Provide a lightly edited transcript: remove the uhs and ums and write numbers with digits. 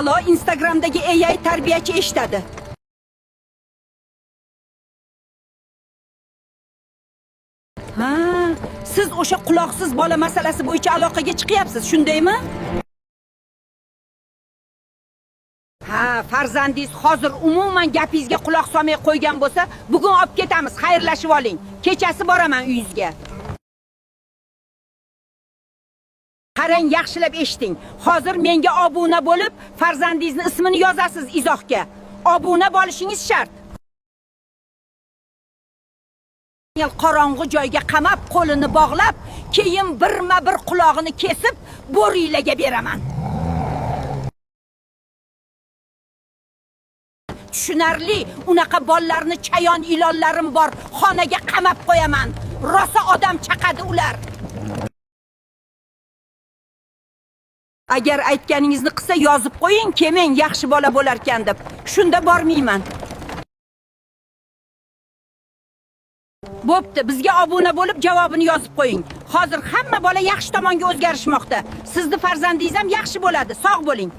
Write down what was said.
Allo, Instagramdagi AI tarbiyachi eshitadi. Ha, siz o'sha quloqsiz bola masalasi bo'yicha aloqaga chiqyapsiz, shundaymi? Ha, farzandingiz hozir umuman gapingizga quloq solmay qo'ygan bo'lsa, bugun olib ketamiz, xayrlashib oling. Kechasi boraman uyingizga. Qarang, yaxshilab eshiting. Hozir menga obuna bo'lib, farzandingizni ismini yozasiz izohga. Obuna bo'lishingiz shart. Qorong'u joyga qamab, qo'lini bog'lab, keyin birma-bir qulog'ini kesib, bo'rilarga beraman. Tushunarli, unaqa bollarni chayon ilonlarim bor, xonaga qamab qo'yaman. Rosa odam chaqadi ular. Agar aytganingizni qilsa yozib qo'ying, kelmang, yaxshi bola bo'larkan deb. Shunda bormayman. Bo'pti, bizga obuna bo'lib javobini yozib qo'ying. Hozir hamma bola yaxshi tomonga o'zgarishmoqda. Sizni farzandingiz ham yaxshi bo'ladi. Sog' bo'ling.